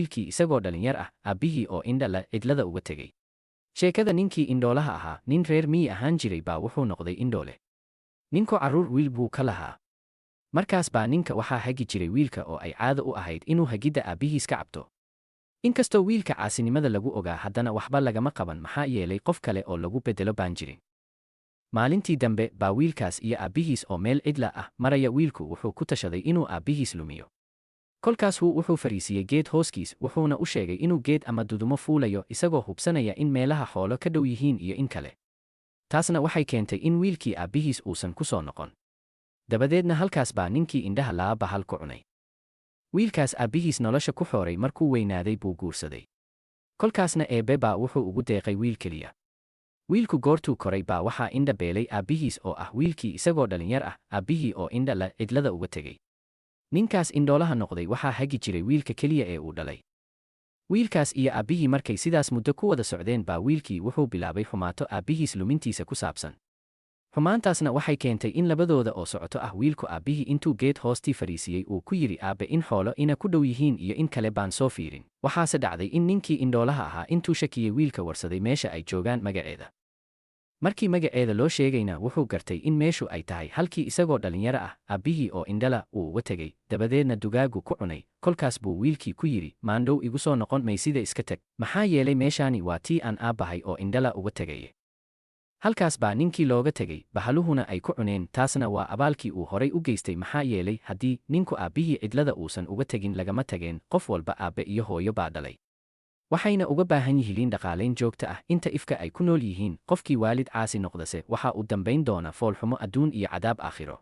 Wiilkii isagoo dhalinyar ah, aabbihii oo indha la cidlada uga tegey. Sheekada ninkii indhoolaha ahaa. Nin reer miyi ahaan jiray baa wuxuu noqday indhoole. Ninku carruur wiil buu ka lahaa. Markaas baa ninka waxaa hagi jiray wiilka oo ay caado u ahayd inuu hagidda aabbihiis ka cabto. Inkastoo wiilka caasinimada lagu ogaa haddana waxba lagama qaban, maxaa yeelay qof kale oo lagu beddelo baan jirin. Maalintii dambe baa wiilkaas iyo aabbihiis oo meel cidla ah maraya wiilku wuxuu ku tashaday inuu aabbihiis lumiyo. Kolkaasuu wuxuu fariisiyey geed hooskiis, wuxuuna u sheegay inuu geed ama dudumo fuulayo isagoo hubsanaya in meelaha xoolo ka dhow yihiin iyo in kale. Taasna waxay keentay in wiilkii aabbihiis uusan ku soo noqon. Dabadeedna halkaas baa ninkii indhaha la'aa bahal ku cunay. Wiilkaas aabbihiis nolosha ku xooray markuu weynaaday buu guursaday. Kolkaasna Eebbe baa wuxuu ugu deeqay wiil keliya. Wiilku goortuu koray baa waxaa indha beelay aabbihiis oo ah wiilkii isagoo dhalinyar ah, aabbihii oo indha la cidlada uga tegey. Ninkaas indhoolaha noqday waxaa hagi jiray wiilka keliya ee uu dhalay. Wiilkaas iyo aabbihii markay sidaas muddo ku wada socdeen baa wiilkii wuxuu bilaabay xumaato aabbihiis lumintiisa ku saabsan. Xumaantaasna waxay keentay in labadooda oo socoto ah wiilku aabbihii intuu geed hoostii fariisiyey uu ku yiri, "Aabbe, in xoolo ina ku dhow yihiin iyo in kale baan soo fiirin." Waxaase dhacday in ninkii indhoolaha ahaa intuu shakiyey wiilka warsaday meesha ay joogaan magaceeda. Markii magaceeda loo sheegayna wuxuu gartay in meeshu ay tahay halkii isagoo dhalinyaro ah aabbihii oo indhala uu uga tegey, dabadeedna dugaaggu ku cunay. Kolkaas buu wiilkii ku yiri, "Maandhow igu soo noqon mayside iska tag, maxaa yeelay meeshaani waa tii aan aabbahay oo indhala uga tegaye." Halkaas baa ninkii looga tegey, bahaluhuna ay ku cuneen. Taasna waa abaalkii uu horay u geystay, maxaa yeelay haddii ninku aabbihii cidlada uusan uga tegin lagama tageen. Qof walba aabbe iyo hooyo baa dhalay, waxayna uga baahan yihiliin dhaqaalayn joogta ah inta ifka ay ku nool yihiin. Qofkii waalid caasi noqdase waxa u dambayn doona foolxumo adduun iyo cadaab aakhiro.